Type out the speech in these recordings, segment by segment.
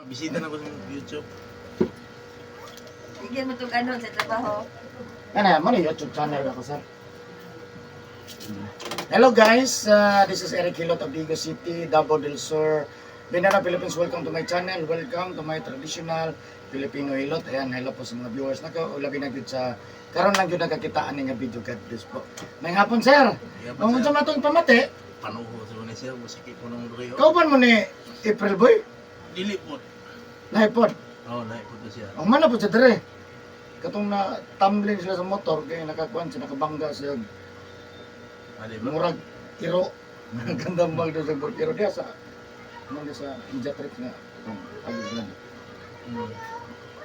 Bisita na ko sa YouTube. Bigyan mo itong ano sa trabaho. Ano, mo na YouTube channel ako, sir. Hello guys, this is Eric Hilot of Vigo City, Davao del Sur, Mindanao, Philippines. Welcome to my channel. Welcome to my traditional Filipino Hilot. Ayan, hello po sa mga viewers na ko. Labi na gyud sa karon lang gyud nagkakitaan nga video. God bless po. May hapon, sir. Yeah, Kung unsa man itong pamati, Panuho sa ni sir, masakit ko nung dre. kauban mo ni April Boy. Dili po. Lahi pod. Oh, lahi po to siya. Ang mana po siya dire. Katong na tumbling sila sa motor kay nakakuan siya, nakabangga siya. Ah, di ba? Murag iro. Gandang bag daw sa iro diya sa ano diya sa Injatrix nga itong agi sila.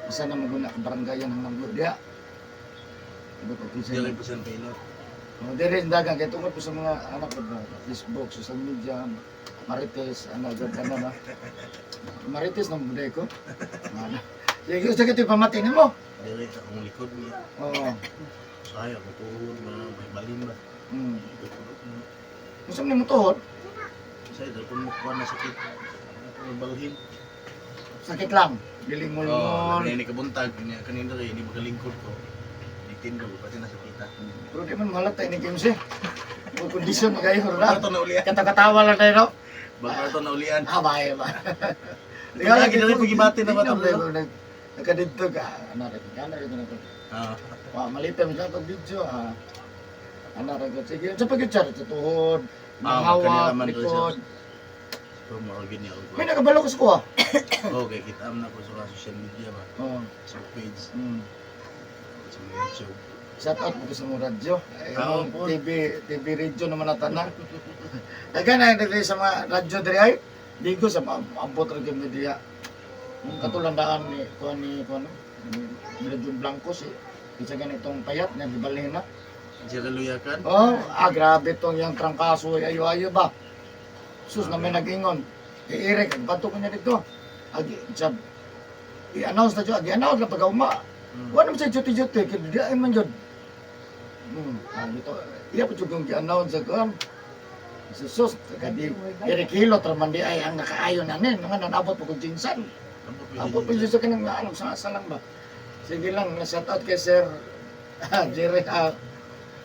Isa na maguna ang baranggayan ang nanglo diya. Iba pa kisa. Dili po siya pilot. Oh, dire dagan kay tungod po sa mga anak ko ba, Facebook, social media, Marites, ano gud ano na. Marites nang buday ko. Ano. Sige, sige ito pamati nimo. Dili akong likod niya. Oo. Ay, ako tuhod na may balin ba. Unsa man nimo tuhod? Sa ito kung mo na sakit. Ako balhin. Sakit lang. Dili mo Oh, labi ni kabuntag niya kanina dre ni magalingkod ko. Di tindog pati na sakita. Pero di man mahalata ini game siya. Kung kondisyon na kayo, na. Bago to naulian. Kata-katawa lang tayo, no? Bago to naulian. Ah, bae ba? Lagi diri pagibati na ba to? Nagkadidto ka. Ano rin, ano rin, ano rin. Ah, Wa, malipay mo sa pag video, ah. Ano rin, sige. Sa pag-char, sa tuhod, Ah, hawak, kanila man to, likod. so mo gyud niya May ako. nakabalo ko sa kuha. Okay, kita am na ko sa social media ba. Oo. Sa page, sa YouTube. Shout out po sa mga radyo. Ay, Ah, ang opo. TV, TV radio naman nata na. Dagan na diri sa mga radyo diri ay. Digo sa ambot ra gyud media. Ang katulandaan ni kuan ni kuan no? Ni Radyo Blanco si isa ganitong payat na gibalhin na. Siya kaluyakan. Oh, ah grabe tong yang trangkaso ay ayo-ayo ba. Sus na may nag-ingon. Iirik, ang bato ko niya dito. Agi, sab, i-announce na dyan, i-announce na pag-uma. Wala naman siya duty-duty, kaya di ay man yun. Ah, dito, iya po yung gi-announce sa kuan. Sus, kadi, Eric Hilot, raman di ay ang nakaayon na nin, nga nanabot po kong jinsan. Abot po yun sa kanyang alam sa asa lang ba. Sige lang, na-shout out kay Sir Jerry. Ah,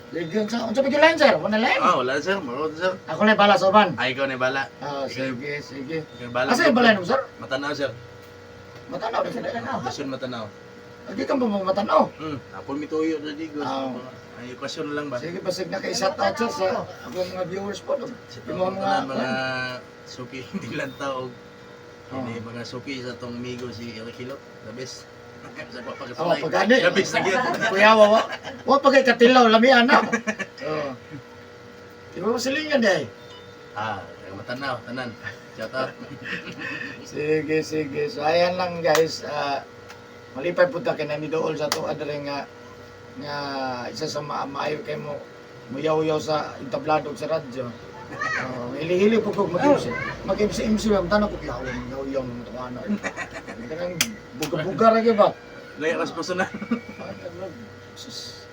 sige, unsa unsa pa gyud line, sir? Wala line. Ah, wala sir, maro sir. Ako lang bala sa uban. Ay, ikaw na bala. Ah, sige, sige. Ikaw bala. Asa yung balay mo, sir? Matanaw sir. Matanaw na sila. Basyon matanaw. Hindi ka ba matanaw? Apon mituyo sa digos. Ah. Ay, ekwasyon lang ba? Sige, basig na kay shout out sir sa akong mga viewers po. No? Sa Yung mga mga, mga suki nilang tao. Oh. Ini mga suki sa tong migo si Eric Hilot. The best. Sa Oh, pagkasulay. pagani. The best na gyud. Kuya, wa wa pa kay katilaw lamian na. Oh. Di ba silingan day? Ah, taga matanaw, tanan. Shout out. Sige, sige. So ayan lang guys, ah, malipay po ta kay nanidool sa to adre nga nga isa sa maayo kay mo muyaw-yaw sa entablado sa radyo. Oh, hili-hili po ko mag-MC. Mag-MC MC ma'am tanong ko yaw yaw ng to ano. Kanang buga-buga ra gyud ba? Laya kas personal. Sus.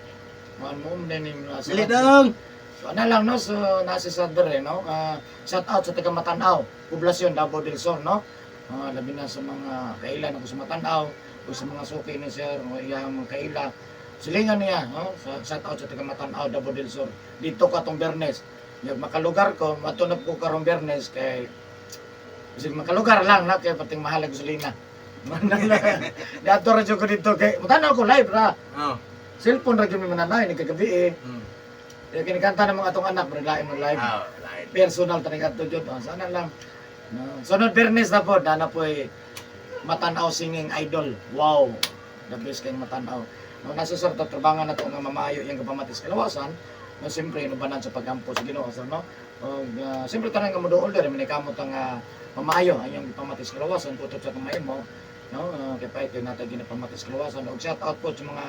Man mo ning nasa Dili dong. So ano lang no, so nasa sa dere no. Ah, shout out sa taga Matanaw, Poblasyon Davao del Sur no. Ah, labi na sa mga kailan ako sa Matanaw o sa mga suki ni sir o iyang mga kaila. Silingan niya no. So, shout out sa taga Matanaw, Davao del Sur. Dito ka tong Bernes. Yung makalugar ko, matunop ko karong Bernes kay bisig makalugar lang na kay pating mahal ang gasolina. Dato ra jud ko dito kay Matanaw ko live ra. Oh. Cellphone ra gyud mi mananay ni kagabi eh. Kaya kinikanta ng mga atong anak, pero lain mo live. Ah, lain. Personal talaga ito dyan. Oh, sana lang. No. Sunod Bernes na po, dana po eh, Matanaw singing idol. Wow! The best kayong Matanaw. No, nasa sir, tatrabangan na ito nga mamayo yung kapamatis kalawasan. No, siyempre, inubanan sa pagampo sa Ginoo sir, no? O, siyempre, tanan nga mo dool dere, manikamot ang mamayo ang iyong gipamatis kalawasan, kutob sa kamay mo. No, kay pait yun natin ginapamatis kalawasan. Og shout out po sa mga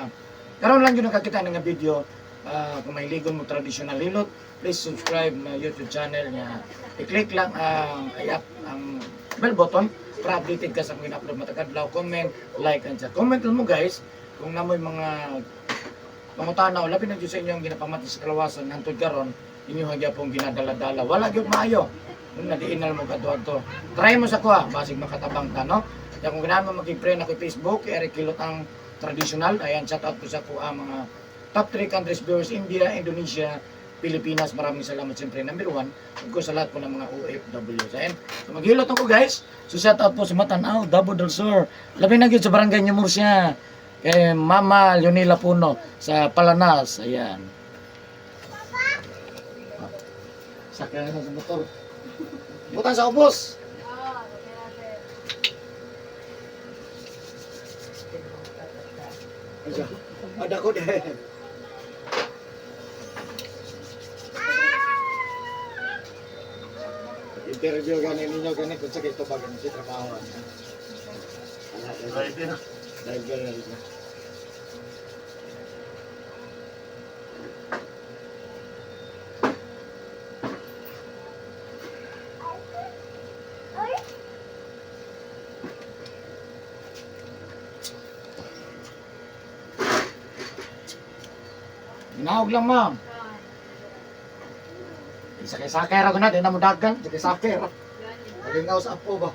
karon lang yun nakakita ng nga video. Ah, kung mahiligon mo traditional hilot, please subscribe na YouTube channel niya. I-click lang ang ay up ang bell button para updated ka sa kung ina-upload matag adlaw. Comment, like, and share. Comment lang mo guys kung namoy mga pangutana o labi na jud sa inyong ginapamati sa kalawasan hantod karon inyo gyapon ginadala-dala. Wala gyud maayo. Kung nadiinal mo kadto-adto. Try mo sa kuha, basig makatabang ta no. Kaya kung ganahan mo makig-friend ako Facebook, Eric Hilot ang traditional. Ayan, shout out po sa ko ang mga top 3 countries viewers, India, Indonesia, Pilipinas. Maraming salamat siyempre. Number 1, of course, sa lahat po ng mga OFWs. Ayan. So maghilot ako guys. So shout out po sa Matanao, Davao del Sur. Labi na gyud sa Barangay New Murcia. Kay Mama Leonila Puno sa Palanas. Ayan. Sakyan na sa motor. Butan sa ubos. Ada ko din. Interview gani ninyo gani kung sa kay ba gani si trabaho. Driver. Driver na rin. Ginahog lang, ma'am. Sakay-sakay ra ko na, di na mo dagan. Sakay-sakay ra. Nalingaw sa apo ba?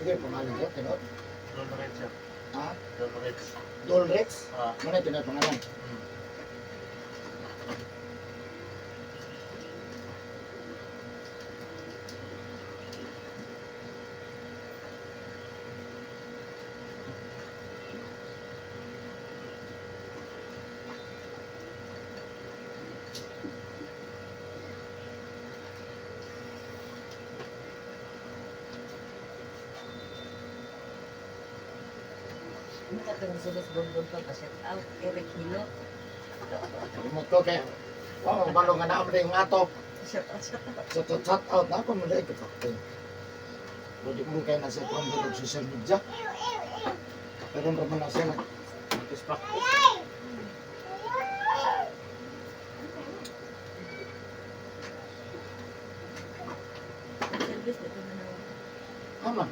Sige, pangalan ko, tinod. Don Rex siya. Ha? Don Rex. Dol Rex? Ah. Muna tinod pangalan. Ano ka kang bonbon pa pa shout out Eric Hilo. Remote ko kay wa mo balo nga naam rin yung ato. Shout out, shout out. Sa so, chat out na ako mo dai ko kapten. Pwede mo kay nasa kuan og social media. Pero ra man na siya nag practice practice. Service dito na naman. Ama,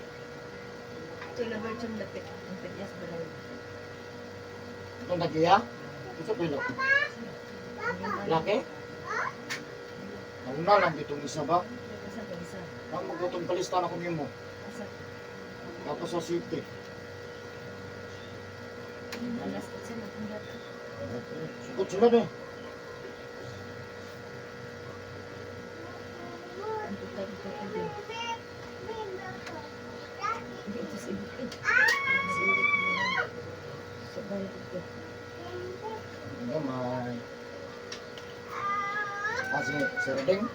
Ito na virgin lapit. Ang pigyas balay. itong nagiya. Ito pilo. Laki? Nauna lang itong isa ba? Asa ka isa? Ang magutong palista na ko nimo. Asa? Tapos sa city. Alas 8 na kung dati. Sukot sila eh. Ang tutag ko ko din. Hindi ito sa ibig eh. Sa ibig na. Sa bahay ko. Gamay. Ah, si Sir Ding.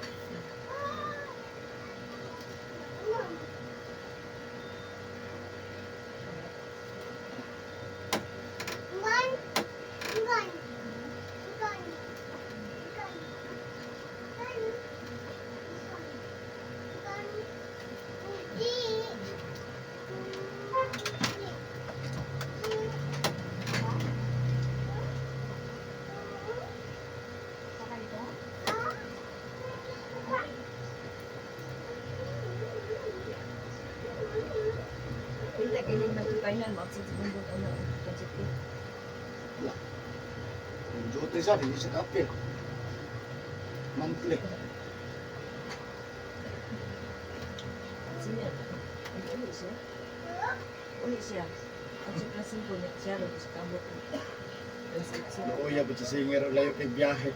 Pila kiling nag-final mo sa bonbon ano ang city. Yung duty siya, di siya kapil. Monthly. Siya. Ay, uli siya. Uli siya. Ang sa klase ko niya, siya rin sa kamot. Alas 8. Nauya ba sa singer, layo kay biyahe.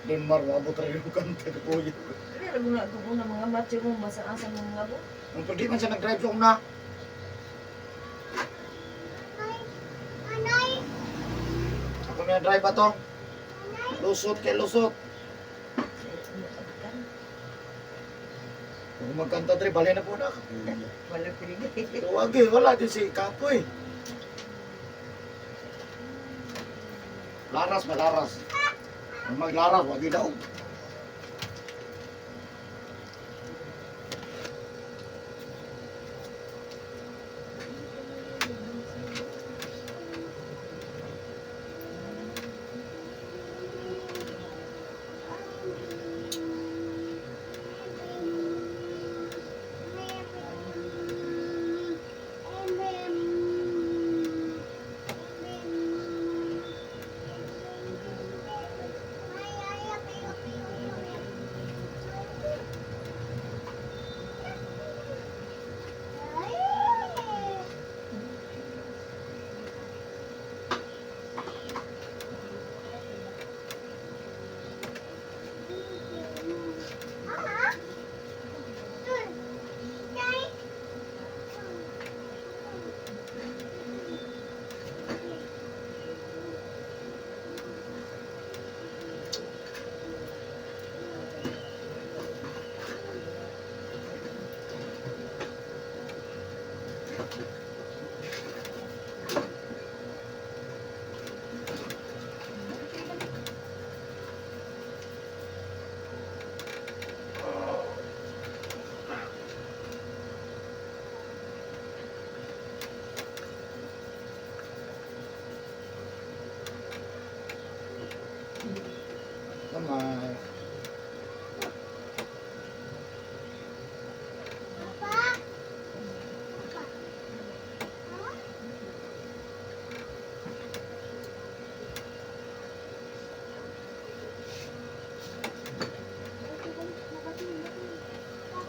Don Mar, maabot rin yung kanta ka kuya. Kaya rin na ako na mga match mo, masa-asa mo mga bo. Ang pwede man siya nag-drive sa una. Ako may drive ba to? Lusot kay lusot. Kung magkanta tre, bali na po na. Wala pinigay. Tuwag eh, wala din si Kapoy. Laras ba, laras? Kung maglaras, wag daog. Kamay.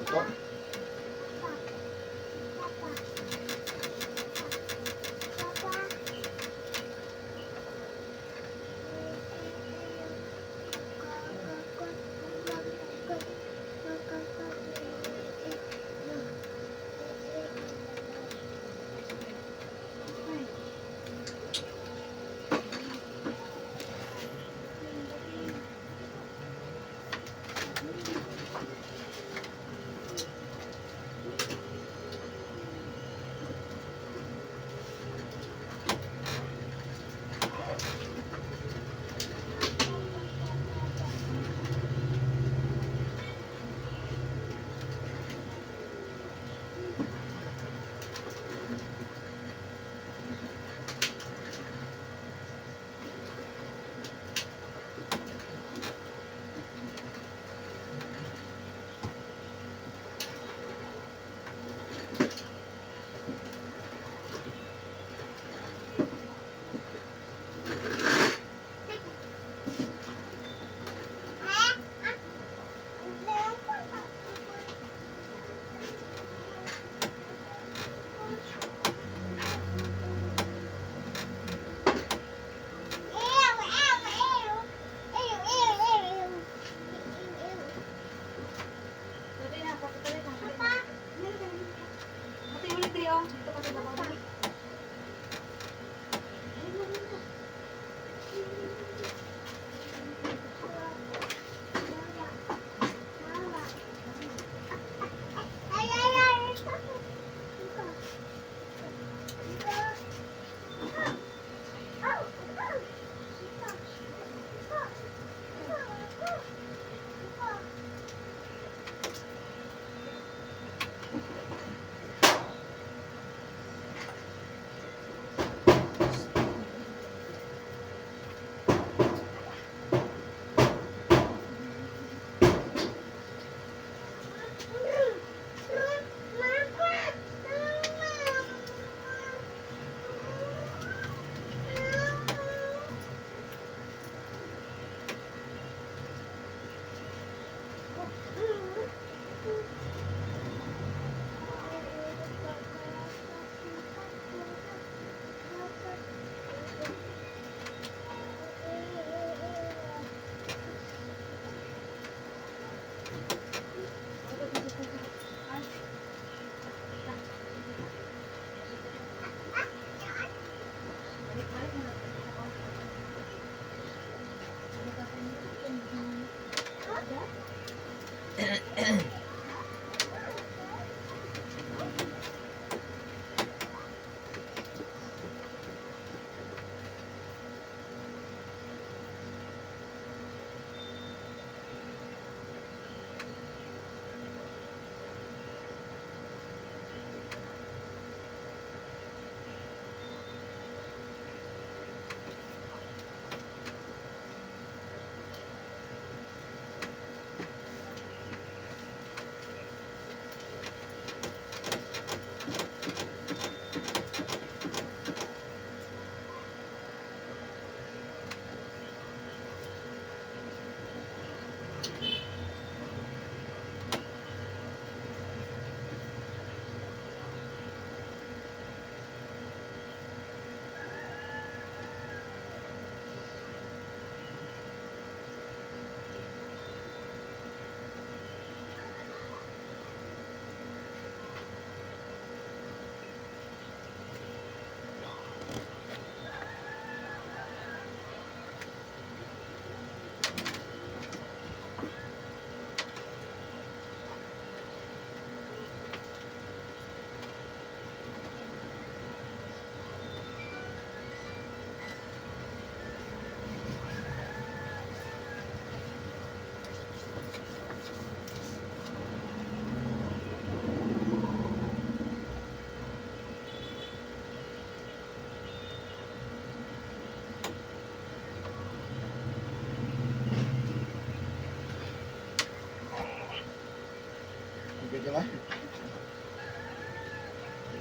Ito. Dali na, pakitalit na. Ate, ulit di oh. Dito ka sa baba.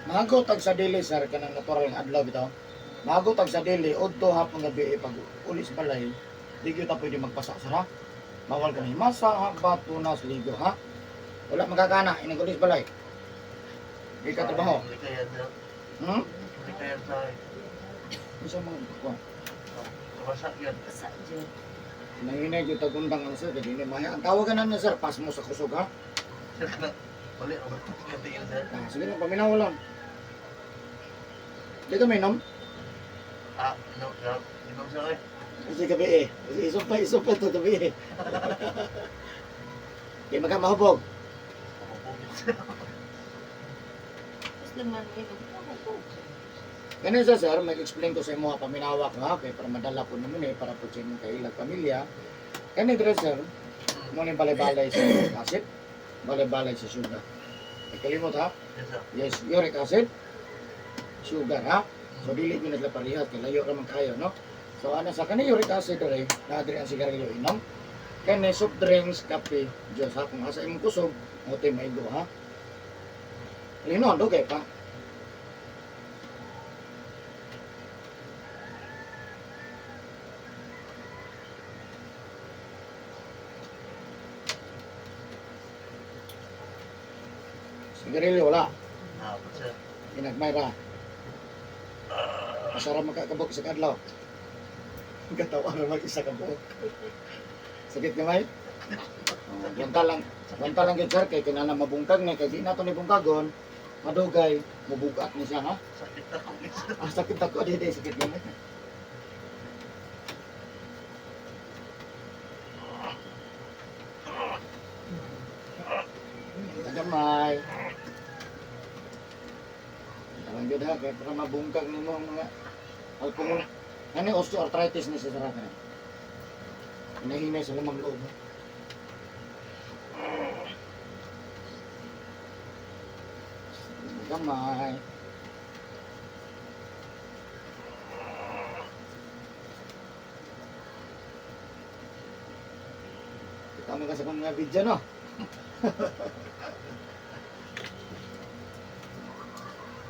Mahagot tag sa dili sir kanang natural nga adlaw bitaw. Mahagot tag sa dili udto hapon gabi eh, pag uli sa balay, di gyud ta pwede magpasa sir ha. Bawal ka na himasa, hakbat, tunas, ligo ha. Wala magkakana inig uli sa balay. Di ka trabaho. Likayan sir. Hmm? Likayan sa akin. Unsa mga kuan? Wasak yan. Basa dyan. Nanginay gyud tagundang ang sir kay dili maya. Ang tawagan na niya sir, pas mo sa kusog ha. Sir, kana. Bali, ako katingin sir. Ah, sige lang, paminaw lang. Di ka minom? Ah, no, sir. Inom sir eh. Kasi gabi eh. Isok pa, isok pa ito gabi eh. Di magka mahubog. Ako sir. Tapos naman, inom ko. Ganun siya sir, mag-explain ko sa imo ha, paminawa ko ha, kay para madala ko naman eh, para po sa inyong kailag pamilya. Kani dire sir, mo ni balay-balay sa uric acid, balay-balay sa sugar. Ay kalimot ha? Yes sir. Yes, uric acid, sugar ha. So dili gyud nagla parehas kay layo ra man kayo no. So ana sa kani uric acid dire, naa diri ang sigarilyo inom. Kani soft drinks, kape, juice ha. Kung asa imong kusog, mo tay maigo ha. Lino, dugay pa. Sigarilyo wala. Nabot sir. Ginagmay ra. Masarap makakabok sa kadlaw. Katawa ra mag isa ka buok. Sakit gamay? Oh, wanta lang gyud sir kay kinahanglan mabungkag ni kay di nato ni bungkagon, madugay, mubugat ni siya ha. Sakit ako sir. Ah, sakit ako di di sakit gamay. Gamay. Alam gyud ha kay para mabungkag nimo ang mga alcohol. Ano yung osteoarthritis ni sa sarap na? Hinahinay sa lamang loob. Ha? Gamay. Kita mo kasi kung mga video, no?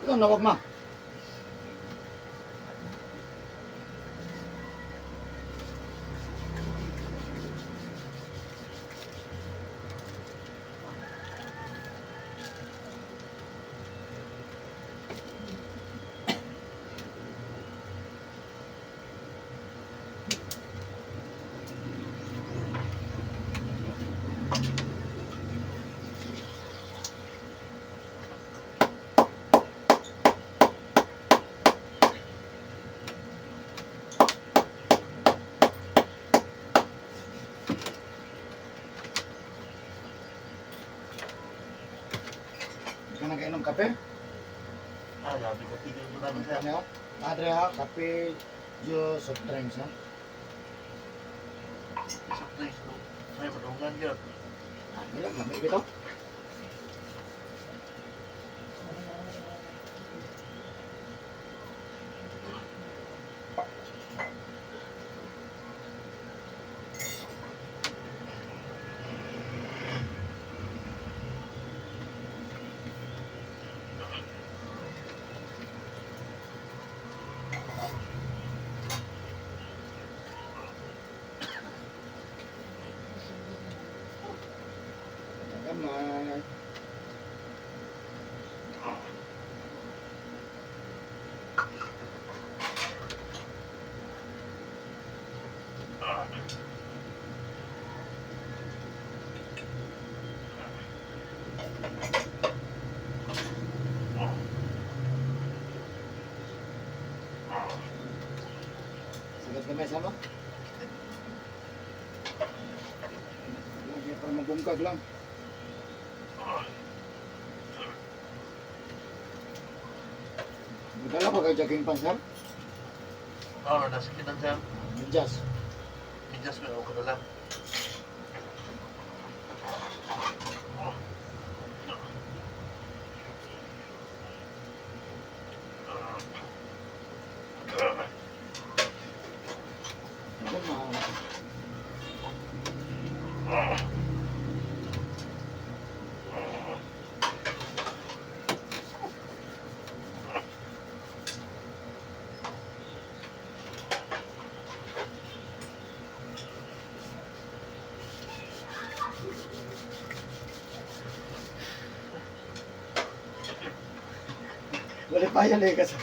Ikaw, nawag ma. Hindi ka nagkainom kape? Ah, grabe ka tigil mo namin sir. Ano? Madre ha, kape, juice, soft drinks ha? Isang place no. Ay, madungan yun. Ah, wala, lamig ito. Gamay. Sagot gamay sama? Lagi para mabungkag lang. Magdala pa kayo jogging pants, sir? Oo, nasa kinan sir. Medyas. Medyas ko ako kadala. Ako, ma- Malipayan eh kasi.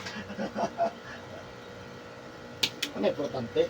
Ano importante?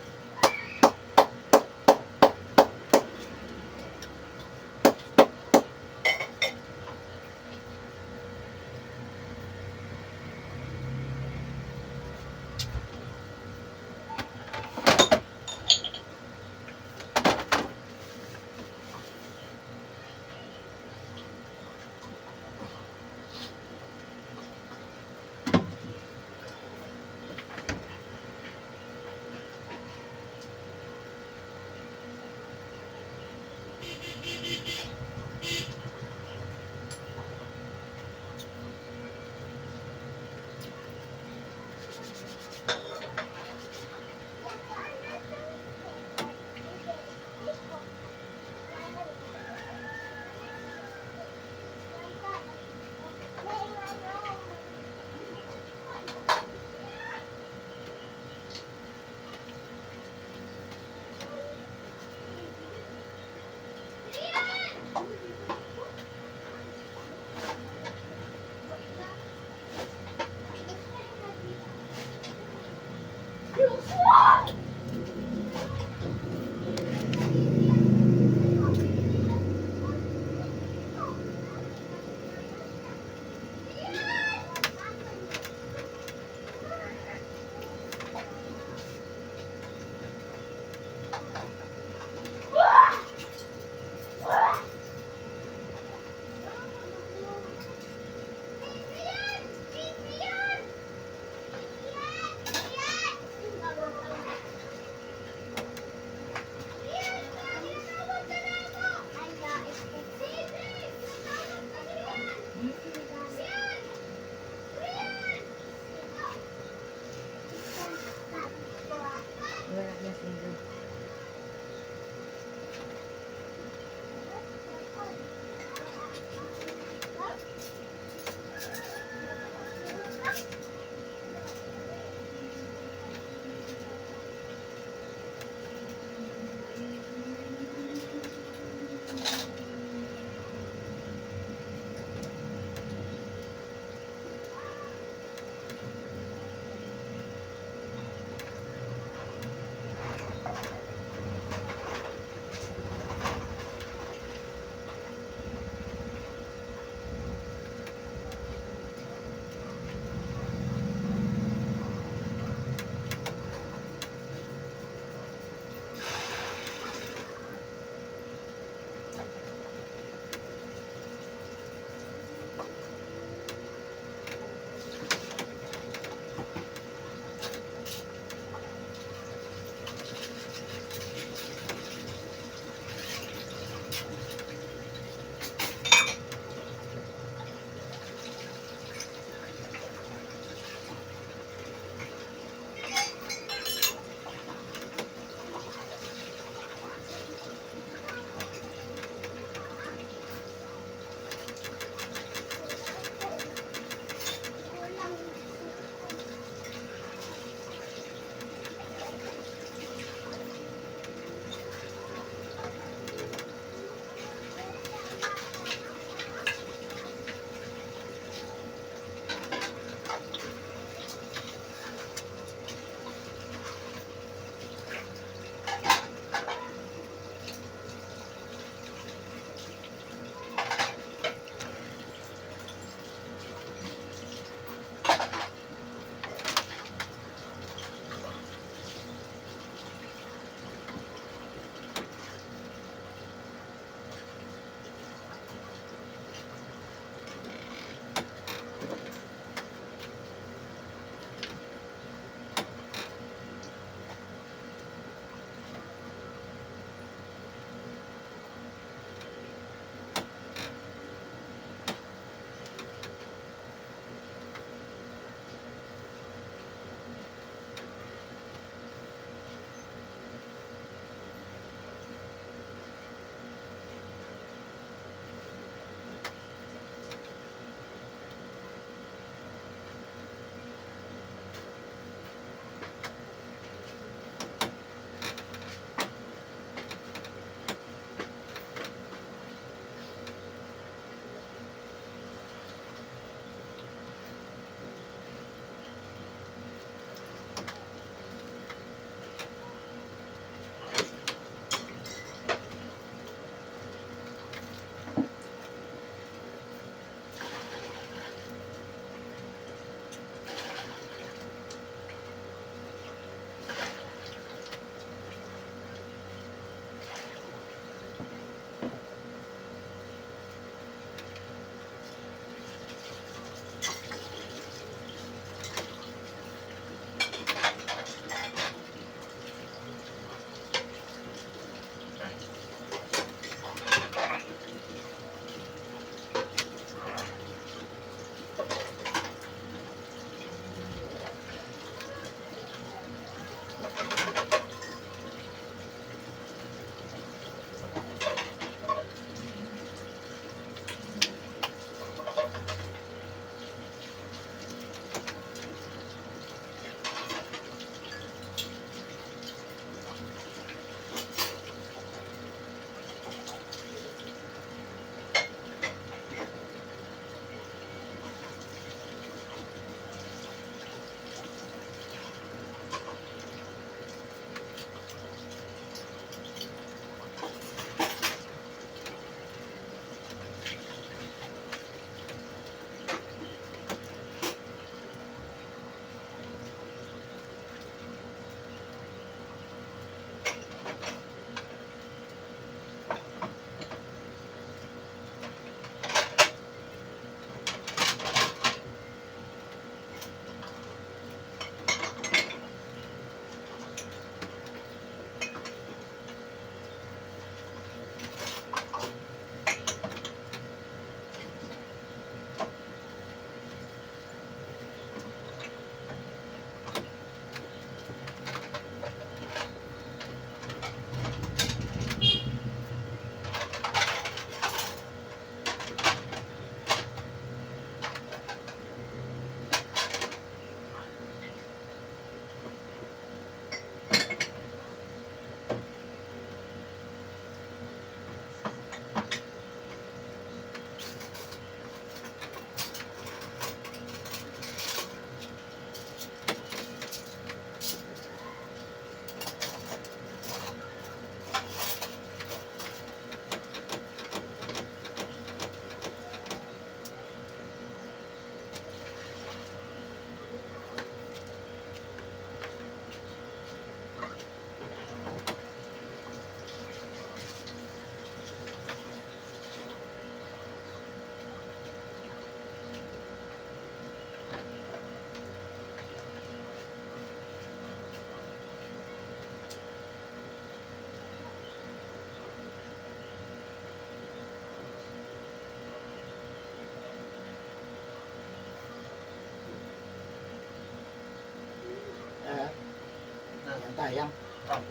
Atayang. Ah.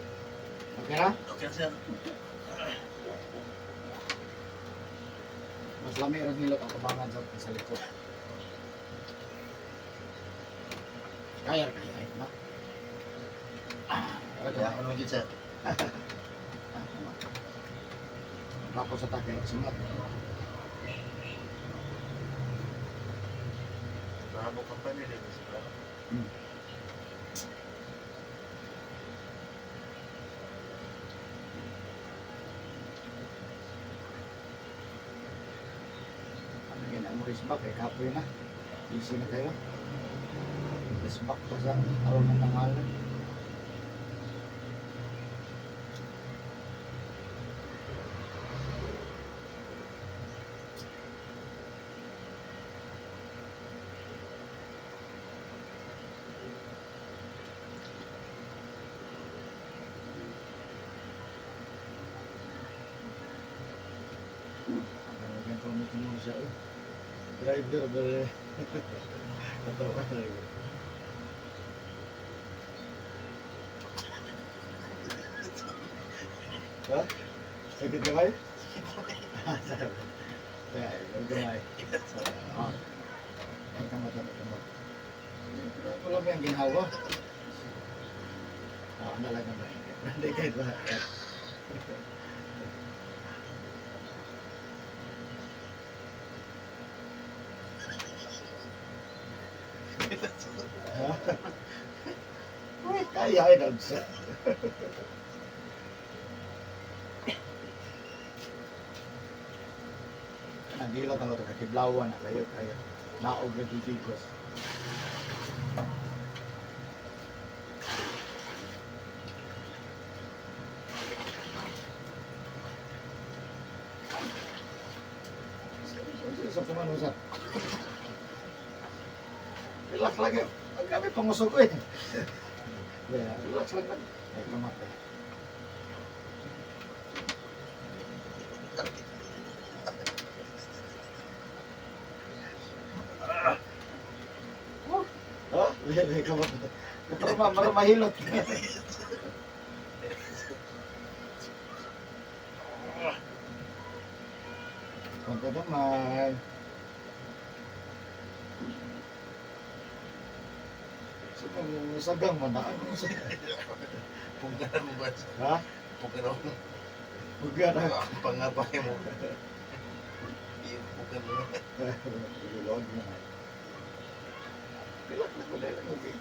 Okay ra? Okay sir. Mas lami rin nila ang kabangan sa likod. Kaya, kaya, ay, ba? Ah, Kaya ako naman sir. Tapos sa takay, sumat. Bravo company rin sir. Ano yan, ang back, eh, kapoy na. Easy na kayo. Wrist back pa sa araw ng tangalan. Ang ganito mo siya eh. Driver ba eh. Katawa talaga. Ha? Sakit kamay? Kaya, gamay. Ah. Ay, kamot lang, kamot. Wala mo yung ginhawa. Ah, ang dalaga ba? Hindi kahit ba? Ha? Uy, kaya ay nagsa. Nagila ka ito, kakiblawan na kayo, kayo. Naog na gigigos. Sa pumano sa. Relax lang eh. Ang grabe pangusog ko eh. Yeah, relax lang lang. Ay, kamatay. Ha? Hindi, kamatay. Pero mahilot. Konti naman. So, sagang mo na. Ano sa... Pugaran mo ba sir? Ha? Pugaran mo. Buga na. Pangapay mo. Pugaran mo. Ilog na. Pilak na ko dahil ang okay.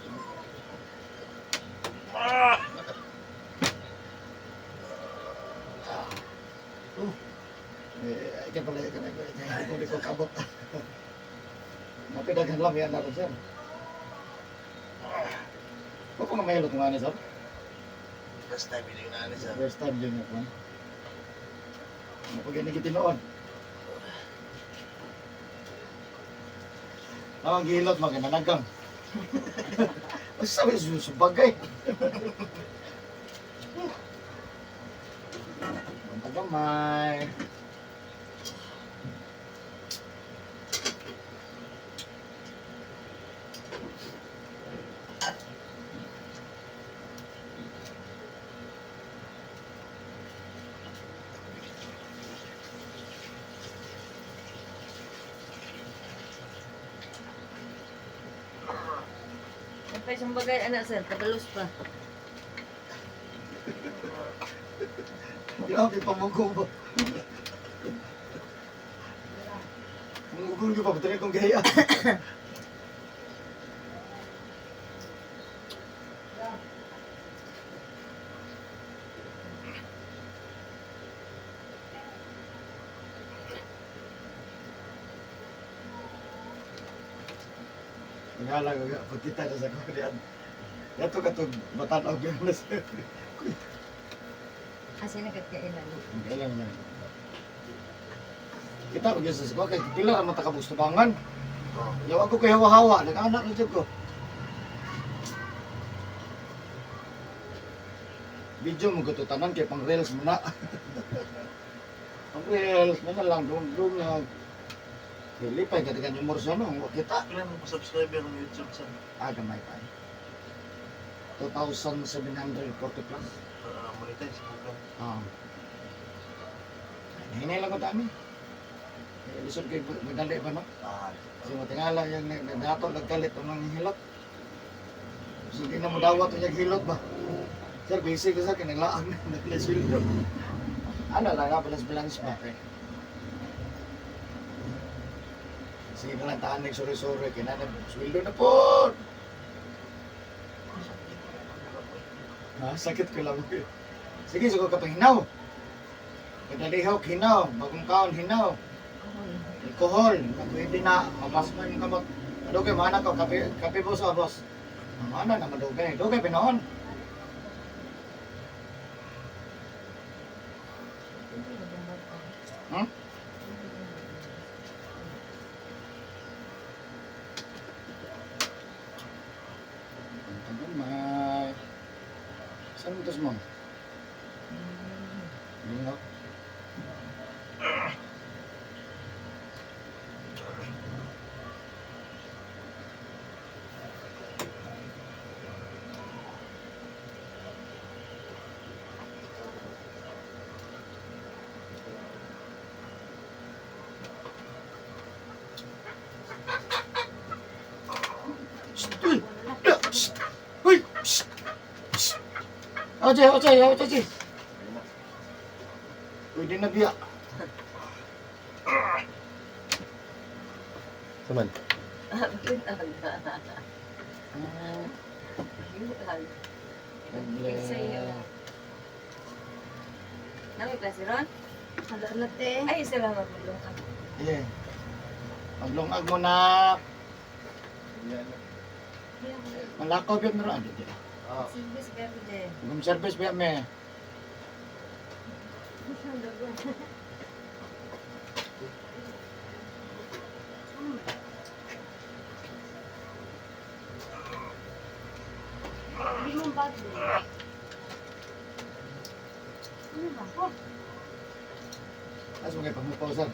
Oh. Eh, ikaw pala, ikaw na, ikaw na, ko kabot. Mapidagan lang yan natin, sir. Huwag ko mamahilot nga ni, sir. First time yun yung nani sir. First time yun yun. Mapag gitinoon. Ang gilot maginanagang. Ang sabi sa bagay. Ang tagamay. Napay isang bagay, anak sir, kabalos pa. Grabe pamunggo ba? Munggo pa, patay kong gaya. Ngala ko pagkita na sa kulian. Yato ka to batan-og yun na sir. Kasi nagkakailan. Kailan na. Kita ko gyud sa ko kay pila ra man ta kabus tabangan. Oh. Yaw ako kay hawa-hawa, nag-anak na jud ko. Video mo ko tanan kay pang reels mo na. Pang reels mo na lang dum dum na. Dili pa kay yung morso no, wa kita. Pila mo subscriber ng YouTube sir? Ah, gamay pa. Eh. 2,740 plus. Monetize ko ka. Ah. Hinay lang ko dami. Eh, lisod kay madali ba, no? Ah, Kasi matingala yung nagdato, nagkalit ang mga hilot. So, hindi na mo dawat ang hilot ba? Sir, busy ka, sir, kinaglaan na, naglaswildo. Ano lang, balance-balance ba? Okay. Sige na lang, taan nagsorry-sorry, kinanag, sweldo na po! Ha, sakit ko lang. Sige, sugo ka pang hinaw. Kadalihaw, hinaw. Bagong kaon, hinaw. Alcohol, pwede na, mabas mo yung kamot. Madugay, mana ko, kape, kape boss, oh, boss. Mana na, madugay. Dugay, pinoon. Hmm? Ang tagamay. Saan mo tos mo? Lingaw. Shh! Uy! Shh! Uy! Shh! Shh! Oje, oje, oje, oje. Pwede na biya. Saman. Ah, Nagle. Nami klase ron? Wala na te. Ay, salamat maglungkag. Yeah. Maglungag mo na. Yan. Malakaw biya meron. Ano di? Ah, Service ba ko din? Room service biya me. Hindi mo bag. Ano ba? Oh, As mo kay pagmupausan.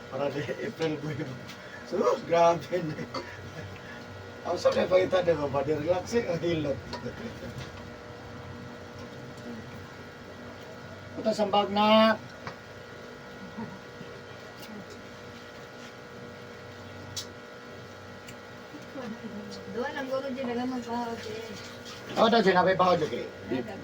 Para di April boy. So, grabe na. Ang sa may pakita di ba, body relaxing ang hilot. Puta sa bag na. Doon ang guro dyan, nagamang pa ako dyan. Oh, daw sinabi pa ako dyan. Daghan.